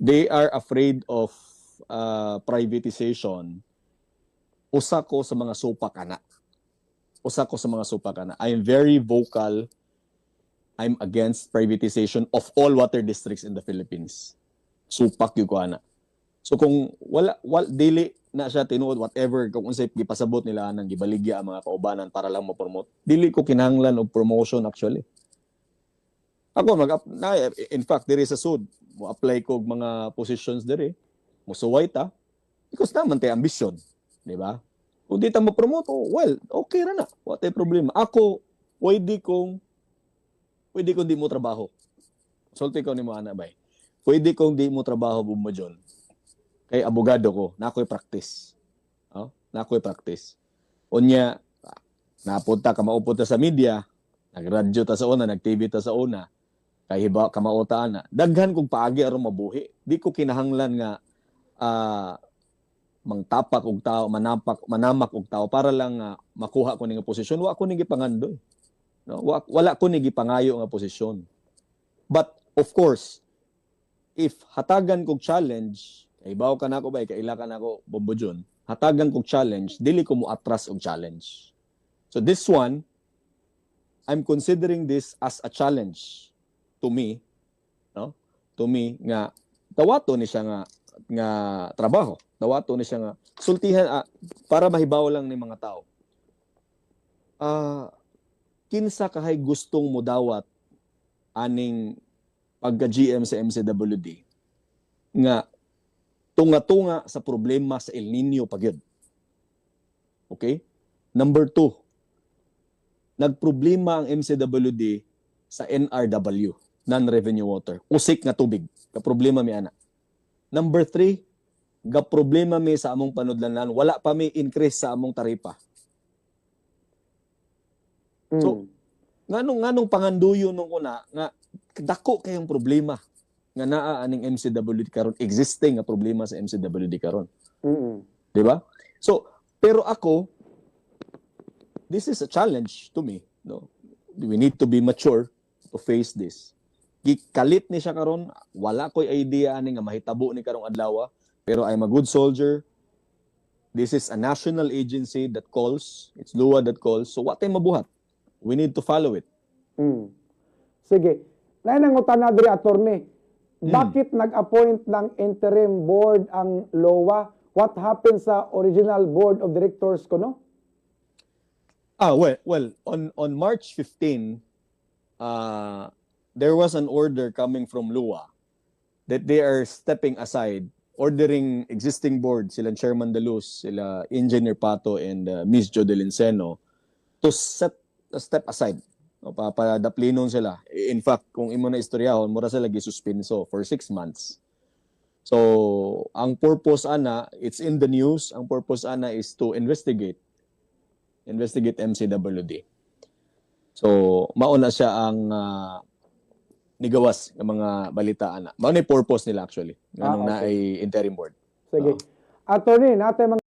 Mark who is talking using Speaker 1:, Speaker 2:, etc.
Speaker 1: they are afraid of privatization, usa ko sa mga supak ana. Usa ko sa mga supak ana. I am very vocal. I'm against privatization of all water districts in the Philippines. Supak gyud ko ana. So kung wala wal dili na siya tinuod, whatever kung unsay gipasabot nila anang gibaligya ang mga kaubanan para lang mo-promote. Dili ko kinahanglan og promotion, actually. Ako mag na, in fact, diri sa sud, mo apply ko og mga positions diri. Musuway ta because naman tay ambisyon, di ba? Kung di ta mo promote, oh, well, okay ra na. Wa tay problema. Ako pwede kong di mo trabaho. Sulti ko nimo ana, bay. Pwede kong di mo trabaho, Bombo John. Kay abogado ko, na ako'y practice. Oh, na ako'y practice. Unya, napunta ka maupod ta sa media, nagradyo ta sa una, nag-TV ta sa una, kay hiba kamao ta ana. Daghan kog paagi aron mabuhi. Di ko kinahanglan nga mangtapak og tao, manapak, manamak og tao para lang makuha ko ni nga posisyon. Wa ko ni gipangandoy. No? Wala ko ni gipangayo nga posisyon. But of course, if hatagan kog challenge, kay bawo ka nako ba, kaila ka nako, Bombo John, hatagan kog challenge, dili ko mo atras og challenge. So this one, I'm considering this as a challenge to me, no? To me nga dawato ni siya nga nga trabaho. Dawato ni siya nga sultihan para mahibaw lang ni mga tao. Kinsa kahay gustong mudawat aning pagka GM sa MCWD nga tunga-tunga sa problema sa El Nino pa gyud? Okay? Number 2, nagproblema ang MCWD sa NRW, non-revenue water. Usik nga tubig. Ka problema mi ana. Number 3, ga problema mi sa among panudlanan, wala pa mi increase sa among taripa. So, nganong panganduyo nung una nga dako kayong problema nga naa aning MCWD karon, existing nga problema sa MCWD karon, di ba? So, pero ako, this is a challenge to me, no? We need to be mature to face this. Gikalit ni siya karon, wala ko'y idea ani nga mahitabo ni karong adlaw, pero I'm a good soldier. This is a national agency that calls, it's LWUA that calls. So wa tay mabuhat? We need to follow it.
Speaker 2: Sige. Naay nangutana diri, attorney. Bakit nag-appoint ng interim board ang LWUA? What happened sa original board of directors kuno?
Speaker 1: Ah, well, on March 15, there was an order coming from LWUA that they are stepping aside, ordering existing board, sila Chairman Daluz, sila Engineer Pato, and Miss Jodelyn Seno, to set a step aside. No, papadaplinon sila. In fact, kung imo na istoryahon, mura sila gisuspenso for 6 months. So, ang purpose ana, it's in the news, ang purpose ana is to investigate MCWD. So, mauna siya ang nigawas ng mga balita ana. Mao na yung purpose nila, actually. Nganong naay interim board.
Speaker 2: Sige. Attorney, natay mga